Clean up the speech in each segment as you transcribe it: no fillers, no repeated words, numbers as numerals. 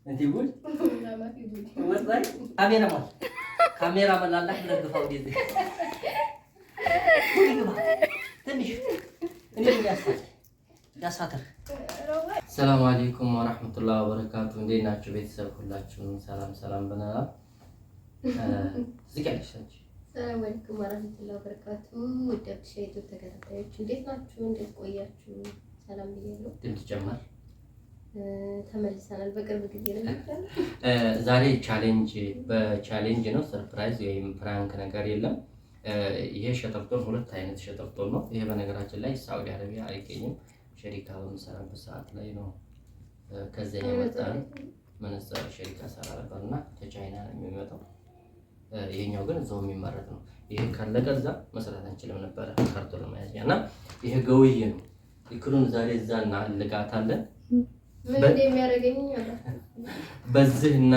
እንት ጉድ ወላሂ ካሜራማን ካሜራማን አላህ ለግፋው ጊዜ ትንሽ እኔ ያሳትር። ሰላም አለይኩም ወራህመቱላሂ ወበረካቱ። እንዴት ናችሁ ቤተሰብ? ሁላችሁም ሰላም ሰላም ብለናል። ዝቅ ያለሽ አንቺ። ሰላም አለይኩም ወራህመቱላሂ ወበረካቱ። ውድ አዲስ YouTube ተከታታዮች እንዴት ናችሁ? እንዴት ቆያችሁ? ሰላም ብያለሁ። ድምፅ ጨመር። ተመልሰናል። በቅርብ ጊዜ ነው። ዛሬ challenge በ challenge ነው፣ surprise ወይም prank ነገር የለም። ይሄ ሸጠርጦን ሁለት አይነት ሸጠርጦን ነው። ይሄ በነገራችን ላይ ሳዑዲ አረቢያ አይገኝም። ሸሪካ በምሰራበት ሰዓት ላይ ነው ከዚያ የመጣ ነው። መነጽር ሸሪካ ሰራ ነበር እና ከቻይና ነው የሚመጣው። ይሄኛው ግን እዛው የሚመረት ነው። ይሄ ካለቀ እዛ መስራት አንችልም ነበረ ካርቶን ለመያዣ እና ይሄ ገውይ ነው። ይክሩን ዛሬ እዛ እናልጋታለን። ምን እንደሚያደርገኝ በዚህ እና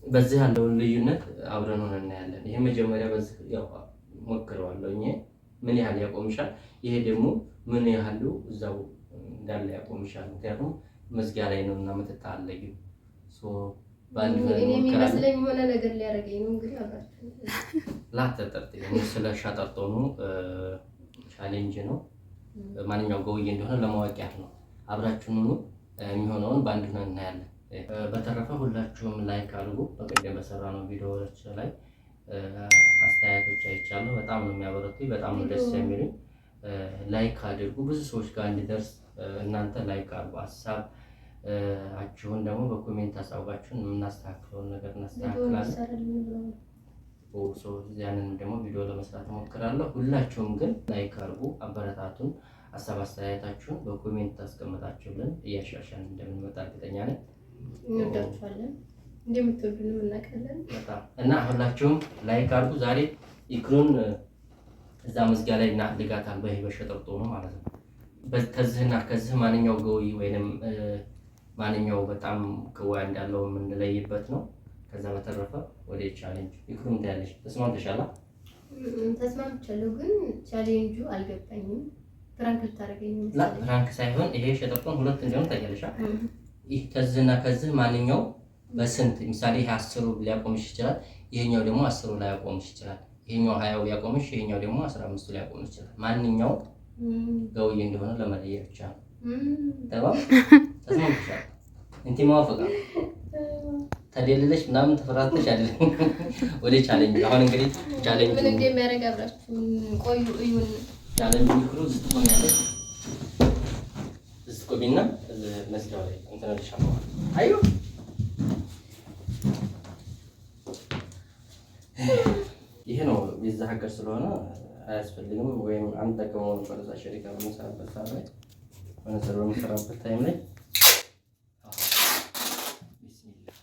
በዚህ ያለውን ልዩነት አብረን ሆነን እናያለን። ይሄ መጀመሪያ በዚህ ያው ሞክረዋለሁ። ይሄ ምን ያህል ያቆምሻል፣ ይሄ ደግሞ ምን ያህሉ እዛው እንዳለ ያቆምሻል። ምክንያቱም መዝጊያ ላይ ነው እና የምትጣለዩ so በአንድ ሆነን እኔ እንሞክራለን። የሚመስለኝ የሆነ ነገር ሊያደርገኝ ነው። እንግዲህ አብራችሁ ላተጠርጥ ስለ ሻጠርጦኑ challenge ነው። ማንኛው ገውዬ እንደሆነ ለማወቅ ያህል ነው። አብራችሁን ሁኑ። የሚሆነውን በአንድ ሆነን እናያለን። በተረፈ ሁላችሁም like አድርጉ። በቀደም በሰራነው ቪዲዮዎች ላይ አስተያየቶች አይቻለሁ። በጣም ነው የሚያበረቱኝ፣ በጣም ነው ደስ የሚሉኝ። like አድርጉ፣ ብዙ ሰዎች ጋር እንዲደርስ እናንተ like አድርጉ። ሀሳብ አችሁን ደግሞ በ comment አሳውቃችሁን የምናስተካክለውን ነገር ቪዲዮ እናስተካክላለን። ይሰራልን ብለው ነው። ያንን ደግሞ ቪዲዮ ለመስራት እሞክራለሁ። ሁላችሁም ግን like አድርጉ፣ አበረታቱን። ሀሳብ አስተያየታችሁን በ comment አስቀምጣችሁልን እያሻሻልን እንደምንመጣ እርግጠኛ ነን። እንወዳችኋለን፣ እንደምትወዱንም እናውቃለን። በጣም እና ሁላችሁም like አድርጉ። ዛሬ ኢክሩን እዛ መዝጊያ ላይ እና ልጋታል በይህ በሸጠርጦ ነው ማለት ነው። ከዚህና ከዚህ ማንኛው ገውይ ወይንም ማንኛው በጣም ቅዋ እንዳለው የምንለይበት ነው። ከዛ በተረፈ ወደ challenge ኢክሩም ታያለሽ። ተስማምተሻል? ተስማምቻለሁ፣ ግን ቻሌንጁ አልገባኝም። prank ልታደርገኝ ነው ላ መሰለኝ። prank ሳይሆን ይሄ ሸጠርጦን ሁለት እንዲሆን ታያለሽ። ይህ ከዚህና ከዚህ ማንኛው በስንት ምሳሌ ይሄ 10ሩ ሊያቆምሽ ይችላል። ይሄኛው ደግሞ 10ሩ ላያቆምሽ ይችላል። ይሄኛው 20ው ሊያቆምሽ፣ ይሄኛው ደግሞ 15ቱ ሊያቆምሽ ይችላል። ማንኛው ገውዬ እንደሆነ ለመለየት ብቻ ነው። ተማም ተስማምተሻል? እንቲ موافقة ተደልለሽ ምናምን ተፈራተሽ አይደለም። ወደ challenge አሁን እንግዲህ challenge ምን እንደሚያደርግ አብራችሁን ቆዩ እዩን። challenge ሚክሮ ዝትቆሚያለሽ ዝትቆሚና መዝጊያው ላይ እንትን እልሻለሁ። አዩ ይሄ ነው የዛ ሀገር ስለሆነ አያስፈልግም፣ ወይም አንጠቀመው ነበር እዛ ሸሪካ በምሰራበት ሰዓት ላይ መነጽር በምሰራበት time ላይ። ቢስሚላህ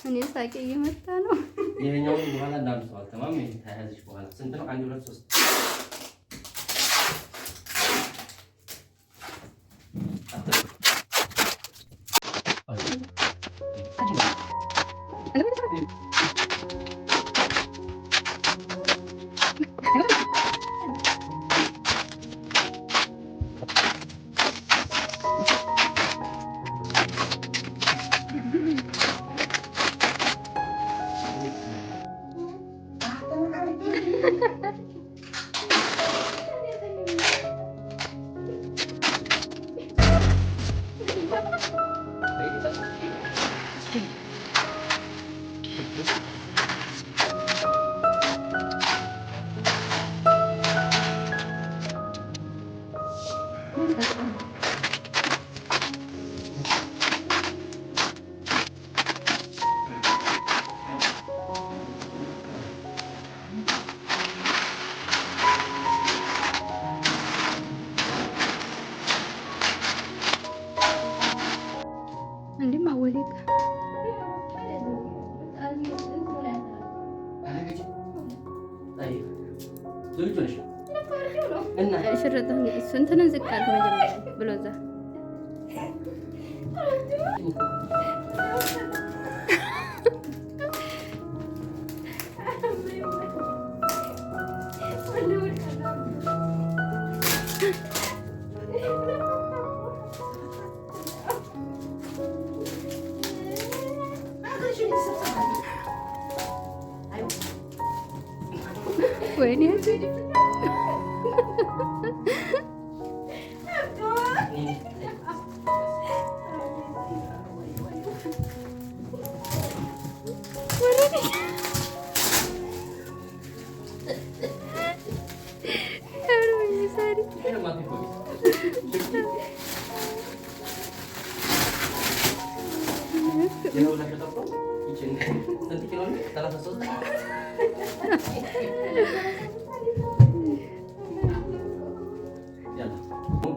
እኔ ሳቄ እየመጣ ነው። ይሄኛውን በኋላ እናምሰዋል። ተማም ይሄ ተያዘች በኋላ ስንት ነው? አንድ ሁለት ሶስት እንዴ ማወሌ ሽርጥህን እንትንን ዝቅ አድርግ መጀመሪያ ብሎ እዛ ወይኔ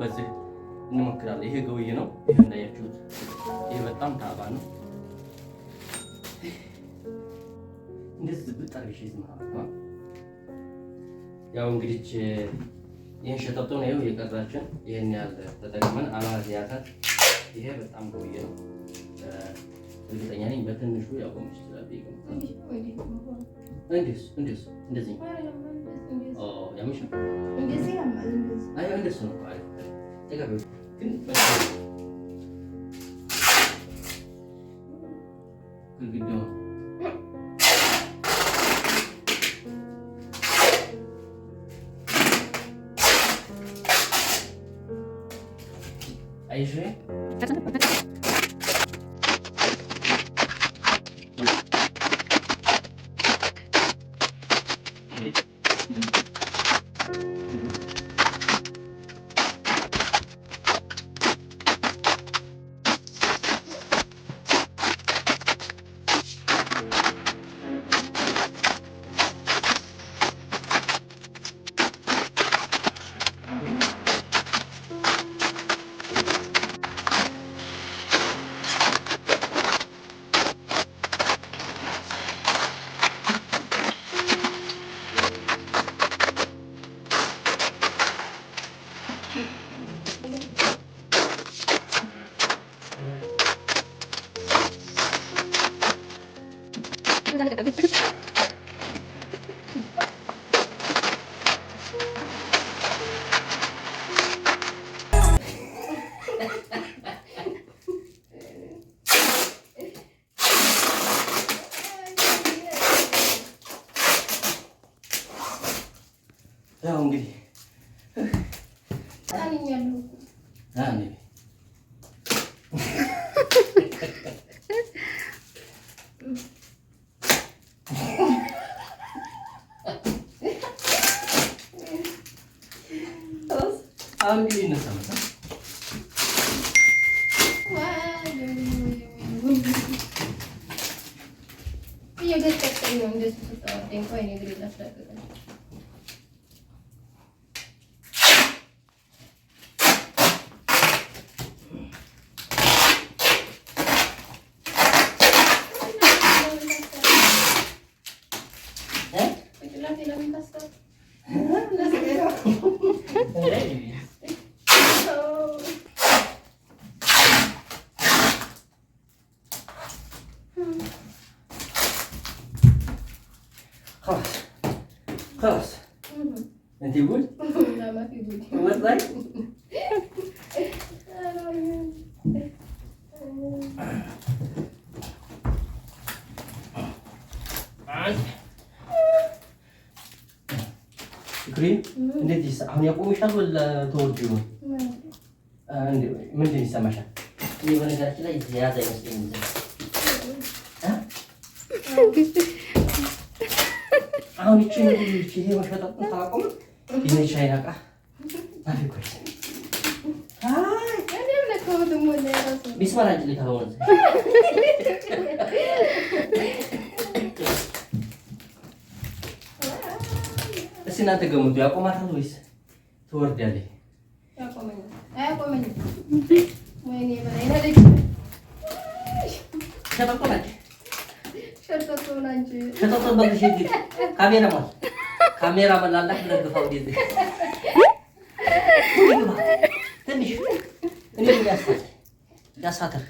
በዚህ እንሞክራለን። ይሄ ገውይ ነው። ይሄ እንዳያችሁት ይሄ በጣም ታባ ነው። እንደዚህ ዝብጥ አድርገሽ ይዝማ። ያው እንግዲህ ይሄን ሸጠብጦ ነው የቀራችን። ይሄን ያህል ተጠቅመን አላዚያታት። ይሄ በጣም ገውይ ነው። እርግጠኛ ነኝ በትንሹ ያቆምሽ ይችላል። እንዴስ እንደዚህ ኦ ያምሻል። እንደዚህ ያማል። እንደዚህ አይ እንደሱ ነው። አይ ተጋቢ ግን ግድግዳው አይሽ ያው እንግዲህ እየገጠጠኝ ነው እንደዚህ ስታወርደኝ እንኳን የእኔ እግሬ ላስለቅቀኝ። خلاص خلاص انت قول لا ما في قول والله ፍቅሪ እንዴት አሁን ያቆምሻል ወላ ተወርጂ ነው? ምንድን ይሰማሻል? እኔ በነገራችን ላይ የያዘ አይመስለኝም። አሁን ይቺ ይሄ መሸጣጡን ታቆም ይሄ ቻይና ዕቃ ማፊ ኮይስ ቢስማር አንቺ ላይ ካልሆነ እስኪ እናንተ ገምቱ፣ ያቆማታል ወይስ ትወርዳለች? ካሜራማን አላህ ለግፋው ትንሽ ያሳትር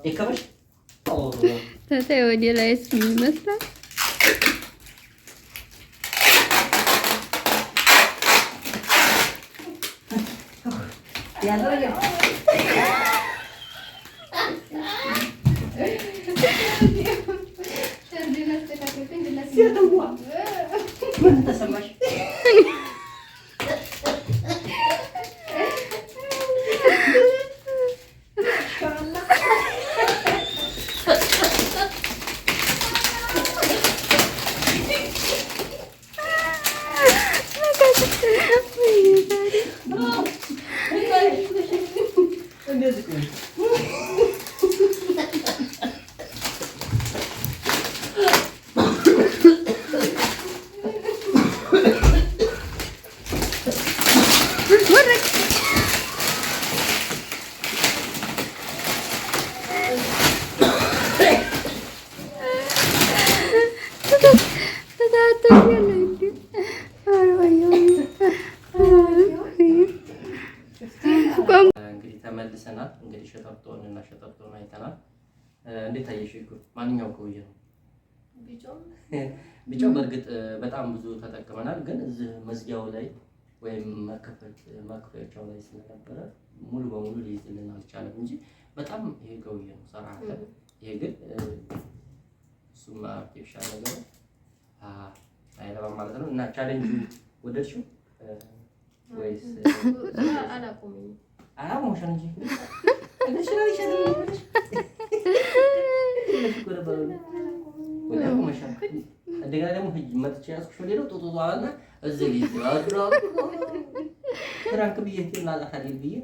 ደከመሽ። ተታይ ወደ ላይስ ምን ይመስላል? ምን ተሰማሽ? እንግዲህ ተመልሰናል። እንግዲህ ሸጠርጦን እና ሸጠርጦን አይተናል። እንዴት አየሽ? ማንኛው ቆየ ነው ቢጫው? በእርግጥ በጣም ብዙ ተጠቅመናል፣ ግን እዚህ መዝጊያው ላይ ወይም መክፈቻው ላይ ስለነበረ ሙሉ በሙሉ ሊይዝልን አልቻለም እንጂ በጣም ይሄ ገውዬ ነው ሰራተ። ይሄ ግን እሱም artificial ነገር አይረባም ማለት ነው። እና ቻሌንጁ ወደድሽው ወይስ አላቆመኝም? አላቆምሽም እንጂ እንደገና ደግሞ መጥቼ ያዝኩሽ ወደ ነው ጡጡ አለና እዚህ ሊይዝ prank ብዬ ብዬ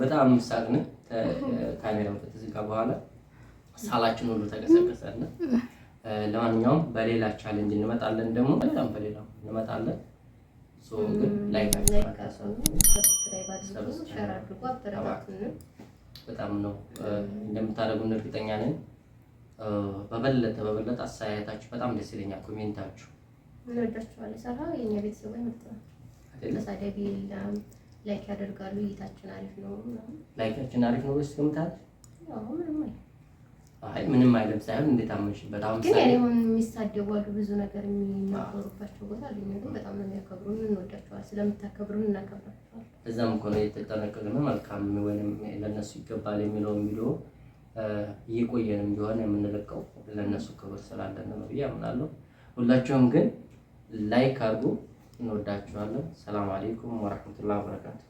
በጣም ሳቅን። ካሜራው ከተዘጋ በኋላ ሳላችን ሁሉ ተቀሰቀሰና፣ ለማንኛውም በሌላ challenge እንመጣለን። ደግሞ በሌላም በሌላም እንመጣለን። ግን like በጣም ነው እንደምታደርጉን እርግጠኛ ነን። በበለጠ በበለጠ አስተያየታችሁ በጣም ደስ ይለኛል። comment ኣችሁ እንወዳችኋለን። ሰራ የኛ ቤተሰቦች ምርጥ ነው። ተሳዳቢ የለም። like ያደርጋሉ። እይታችን አሪፍ ነው። like ኣችን አሪፍ ነው ወይስ ገምታለሽ? ምንም አይልም። አይ ምንም አይልም ሳይሆን እንዴት አመንሽበት? አሁን ግን ያኔ አሁን የሚሳደቡ አሉ፣ ብዙ ነገር የሚናገሩባቸው ቦታ አሉ። ግን በጣም ነው የሚያከብሩን፣ እንወዳቸዋለን። ስለምታከብሩን እናከብራቸዋለን። እዛም እኮ ነው የተጠነቀቅነው። መልካም ወይንም ለነሱ ይገባል የሚለውን ቪዲዮ እየቆየንም ቢሆን የምንለቀው ለነሱ ክብር ስላለን ነው ብዬ አምናለሁ። ሁላችሁም ግን like አድርጉ። እንወዳችኋለን። ሰላም አለይኩም ወራህመቱላሂ ወበረካቱ።